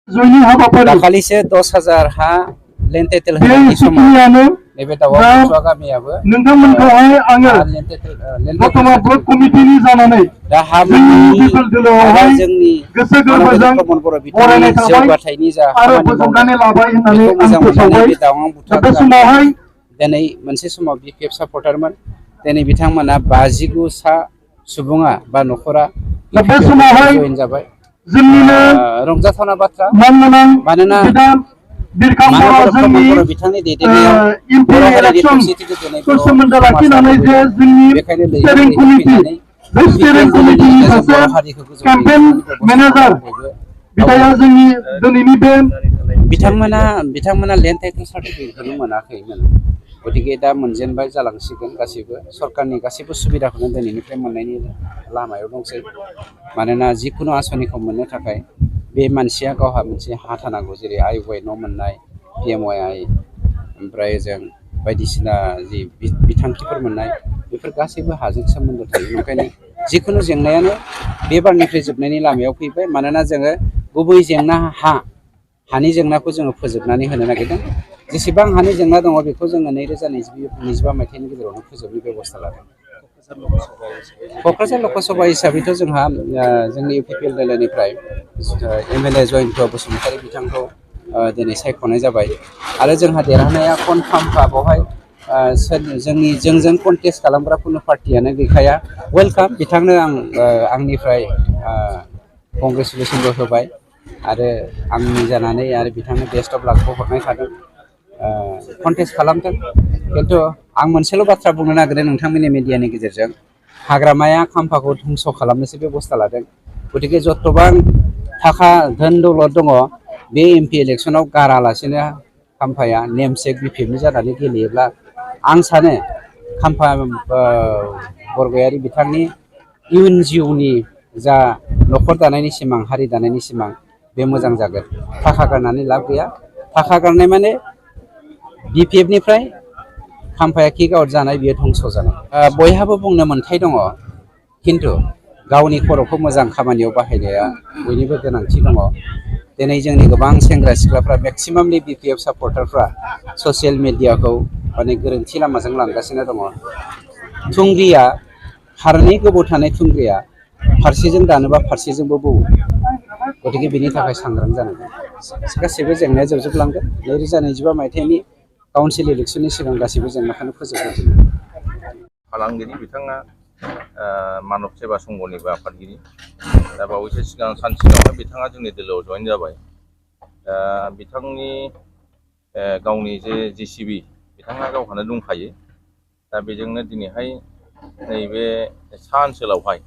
दाखालिसो 10,000 हा land title होनायनि समाव नैबे दाउआ बुथुवा गामियाबो नोंथांमोनखौहाय आङो दतमा ब्लक कमिटिनि जानानै दा हा मोननायनि जोंनि गोसो गोरबोजों प्रमद बर' बरायनाय बिथांनि थाबाय जौगाथायनि जा आरो खामानि बोजबनानै मावनाय लाबाय होननानै बेखौ आं मोजां मोननानै फोसावबाय। बे दावां बुथुवा बे समावहाय दिनै मोनसे समाव BPF सापर्टारमोन दिनै बिथांमोना 59 सा सुबुङा बा न'खरा बे समावहाय जइन जाबाय। जोंनिनो रंजाथावना बाथ्रा मानगोनां मानोना बिरखां बर' प्रमद जोंनि बर' बिथांनि दैदेननायाव एमपि बर' हारिनि खौसेथिखौ दिनै इलेक्सनखौ बर' सोमोन्दो समाजा लाखिनानै जे लुबैदों जोंनि बेखायनो लैहोर स्टेरिं लैहोर कमिटि फैनानै बे स्टेरिं BPL कमिटिनि गेजेरजों सासे बर' हारिखौ गोजौ केम्पेन दैखांनायनि बेब'स्था मेनेजार खालामनानै बिथाङा जोंनि दिनैनि बे बिथांमोना लेन्ड टाइटेल सार्टिफिकेटखौनो मोनाखैमोन। गतिके दा मोनजेनबाय जालांसिगोन गासैबो सरकारनि गासैबो सुबिदाखौनो दिनैनिफ्राय मोननायनि लामायाव दंसै। मानोना जिखुनु आसनिखौ मोननो थाखाय बे मानसिया गावहा मोनसे हा थानांगौ जेरै IY न' मोननाय PMYI ओमफ्राय जों बायदिसिना जि बिथांखिफोर मोननाय बेफोर गासैबो हाजों सोमोन्दो थायो। ओंखायनो जिखुनु जेंनायानो बे बारनिफ्राय जोबनायनि लामायाव फैबाय। मानोना जोङो गुबै जेंना हानि जेंनाखौ जोङो फोजोबनानै होनो नागिरदों। जेसेबां हानि जेंना दङ बेखौ जोङो 2025 मायथाइनि गेजेरावनो फोजोबनो बेब'स्था लादों। क'क्राझार लकसभा हिसाबैथ' जोंहा जोंनि UPPL दोलोनिफ्राय MLA जयन्त बसुमतारी बिथांखौ दिनै सायख'नाय जाबाय आरो जोंहा देरहानाया कनफार्मखा। बेवहाय जोंजों कन्टेस्ट खालामग्रा खुनु पार्टियानो गैखाया। वेलकाम बिथांनो आंनिफ्राय कंग्रेसुलेसनबो होबाय आरो आंनि जानानै आरो बिथांनो बेस्ट अफ लाकबो हरनाय थादों। कन्टेस्ट खालामदों खिन्थु आं मोनसेल' बाथ्रा बुंनो नागिरदों नोंथांमोननि मिडियानि गेजेरजों हाग्रामाया खाम्फाखौ धंस' खालामनोसो बेब'स्था लादों। गतिके जथ'बां थाखा धोन दौलत दङ बे MP इलेक्सनाव गारालासेनो खाम्फाया नेमसेक BPFनि जानानै गेलेयोब्ला आं सानो खाम्फा बरगयारी बिथांनि इयुन जिउनि जा न'खर दानायनि सिमां हारि दानायनि सिमां बे मोजां जागोन। थाखा गारनानै लाब गैया। थाखा गारनाय माने BPFनिफ्राय खाम्फाया किक आउट जानाय बियो धंस' जानाय। बयहाबो बुंनो मोन्थाय दङ खिन्थु गावनि खर'खौ मोजां खामानियाव बाहायनाया बयनिबो गोनांथि दङ। दिनै जोंनि गोबां सेंग्रा सिख्लाफ्रा मेक्सिमामलि BPF सापर्टारफ्रा ससियेल मिडियाखौ माने गोरोन्थि लामाजों लांगासिनो दङ। थुंग्रिया फारनै गोबौ थानाय थुंग्रिया फारसेजों दानोबा फारसेजोंबो बौओ। गतिके बिनि थाखाय सांग्रां जानांगोन। गासैबो जेंनाया जोबजोबलांगोन। 2025 मायथाइनि काउन्सिल इलेक्सननि सिगां गासैबो जेंनाखौनो फोजोबगोन। फालांगिरि बिथाङा मानब सेवा संघनिबो आफादगिरि। दा बावैसो सिगां सानसेयावनो बिथाङा जोंनि दोलोआव जइन जाबाय। दा बिथांनि गावनि जे JCB बिथाङा गावहानो दंखायो। दा बेजोंनो दिनैहाय नैबे सा ओनसोलावहाय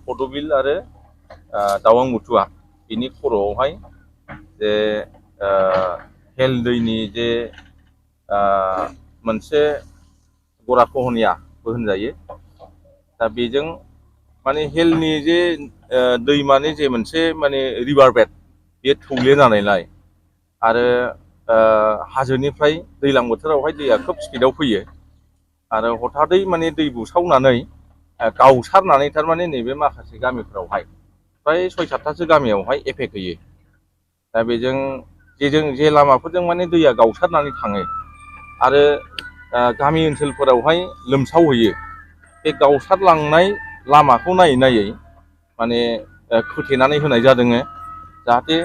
पदबिल आरो दावां बुथुवा बिनि खर'आवहाय जे हेल दैनि जे मोनसे गराखहनियाबो होनजायो। दा बेजों माने हेलनि जे दैमानि जे मोनसे माने रिभार बेड बे थौले जानायलाय आरो हाजोनिफ्राय दैज्लां बोथोरावहाय दैया खोब स्पिडआव फैयो आरो हथादै माने दै बुसावनानै गावसारनानै थारमाने नैबे माखासे गामिफ्रावहाय फ्राय 6-7थासो गामियावहाय एफेक्ट होयो। दा बेजों जे लामाफोरजों माने दैया गावसारनानै थाङो आरो गामि ओनसोलफोरावहाय लोमसावहैयो। बे गावसारलांनाय लामाखौ नायै नायै माने खोथेनानै होनाय जादों जाहाथे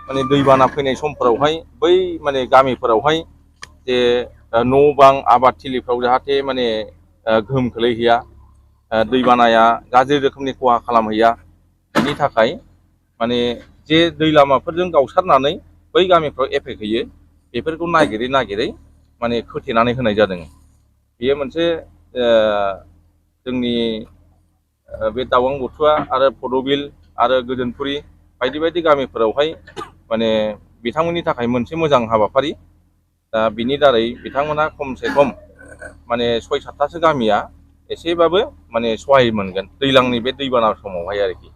माने दैबाना फैनाय समफोरावहाय बै माने गामिफोरावहाय जे न' बां आबादथिलिफ्राव जाहाथे माने गोहोम खोलैहैया, दैबानाया गाज्रि रोखोमनि खहा खालामहैया बिनि थाखाय माने जे दै लामाफोरजों गावसारनानै बै गामिफ्राव एफेक्ट होयो बेफोरखौ नागिरै नागिरै माने खोथेनानै होनाय जादों। बेयो मोनसे जोंनि बे दावां बुथुवा आरो पदबिल आरो गोजोनफुरि बायदि बायदि गामिफोरावहाय माने बिथांमोननि थाखाय मोनसे मोजां हाबाफारि। दा बिनि दारै बिथांमोना खमसे खम माने 6-7थासो गामिया एसेबाबो माने सहाय मोनगोन दैज्लांनि बे दैबाना समावहाय आरोखि।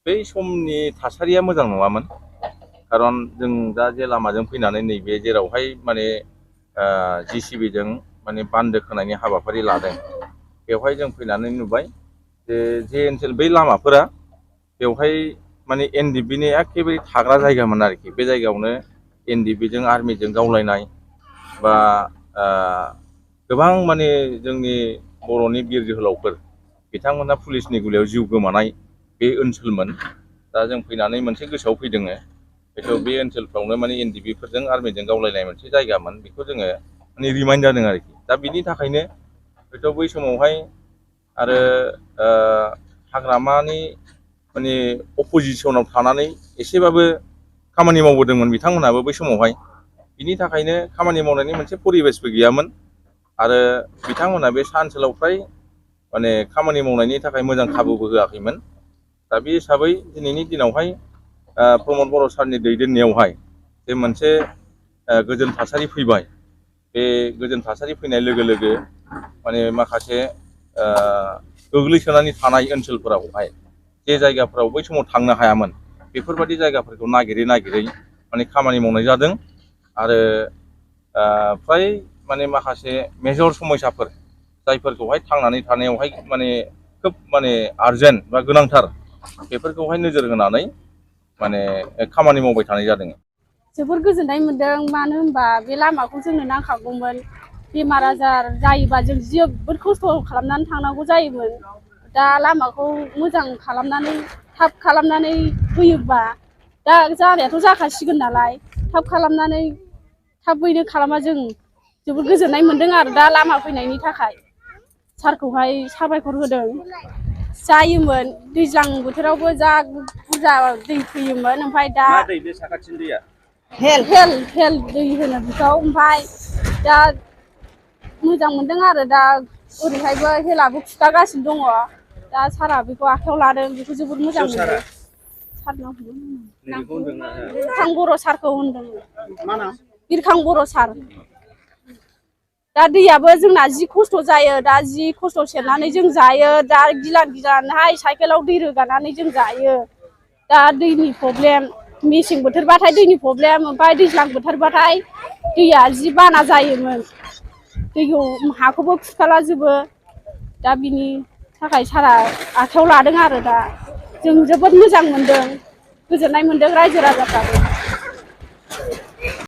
बै समनि थासारिया मोजां नङामोन। खारन जों दा जे लामाजों फैनानै नैबे जेरावहाय माने JCBजों माने बान्दो खोनायनि हाबाफारि लादों बेवहाय जों फैनानै नुबाय जे ओनसोल बै लामाफोरा बेवहाय माने एनडिएफबिनि एखेबारे थाग्रा जायगामोन आरोखि। बे जायगायावनो एनडिएफबिजों आर्मिजों गावलायनाय बा गोबां माने जोंनि बर'नि बिर जोहोलावफोर बिथांमोना पुलिसनि गुलियाव जिउ गोमानाय बे ओनसोलमोन। दा जों फैनानै मोनसे गोसोआव फैदों हयथ' बे ओनसोलफ्रावनो माने एनडिएफबिफोरजों आर्मिजों गावलायनाय मोनसे जायगामोन, बेखौ जोङो माने रिमाइन्ड जादों आरोखि। दा बिनि थाखायनो हयथ' बै समावहाय आरो हाग्रामानि माने अपोजिसनाव थानानै एसेबाबो खामानि मावबोदोंमोन बिथांमोनहाबो बै समावहाय। बिनि थाखायनो खामानि मावनायनि मोनसे परिबेसबो गैयामोन आरो बिथांमोनहा बे सा ओनसोलाव फ्राय माने खामानि मावनायनि थाखाय मोजां खाबुबो होआखैमोन। दा बे हिसाबै दिनैनि दिनावहाय प्रमद बर' सारनि दैदेननायावहाय जे मोनसे गोजोन थासारि फैबाय। बे गोजोन थासारि फैनाय लोगो लोगो माने माखासे गोग्लैसोनानै थानाय ओनसोलफोरावहाय जे जायगाफोराव बै समाव थांनो हायामोन बेफोरबायदि जायगाफोरखौ नागिरै नागिरै माने खामानि मावनाय जादों आरो फ्राय माने माखासे मेजर समयसाफोर जायफोरखौहाय थांनानै थानायावहाय माने खोब माने आर्जेन्ट बा गोनांथार बेफोरखौहाय नोजोर होनानै माने खामानि मावबाय थानाय जादों। जोबोर गोजोननाय मोन्दों, मानो होनबा बे लामाखौ जोंनो नांखागौमोन। बेमार आजार जायोबा जों जोबोद खस्थ' खालामनानै थांनांगौ जायोमोन। दा लामाखौ मोजां खालामनानै थाब खालामनानै होयोबा, दा जानायाथ' जाखासिगोन नालाय, थाब खालामनानै थाबैनो खालामबा जों जोबोद गोजोननाय मोन्दों आरो दा लामा फैनायनि थाखाय सारखौहाय साबायखर होदों। जायोमोन दैज्लां बोथोरावबो जा बुरजा दै फैयोमोन, ओमफ्राय दा बे साखाथिनि दैया हेल दै होनो बेखौ। ओमफ्राय दा मोजां मोनदों आरो दा ओरैहायबो हेलाबो खुरखागासिनो दङ। दा सारा बेखौ आखायाव लादों, बेखौ जोबोद मोजां मोनदों। बिरखां बर' सारखौ होनदों, बिरखां बर' सार। दा दैयाबो जोंना जि खस्थ' जायो, दा जि खस्थ' सेरनानै जों जायो। दा गिलान गिलानहाय साइकेलाव दै रोगानानै जों जायो। दा दैनि प्रब्लेम, मेसें बोथोरबाथाय दैनि प्रब्लेम, ओमफ्राय दैज्लां बोथोरबाथाय दैया जि बाना जायोमोन। दैखौ हाखौबो खुरखालाजोबो। दा बिनि थाखाय सारा आखायाव लादों आरो दा जों जोबोद मोजां मोनदों, गोजोननाय मोन्दों रायजो राजाफ्राबो।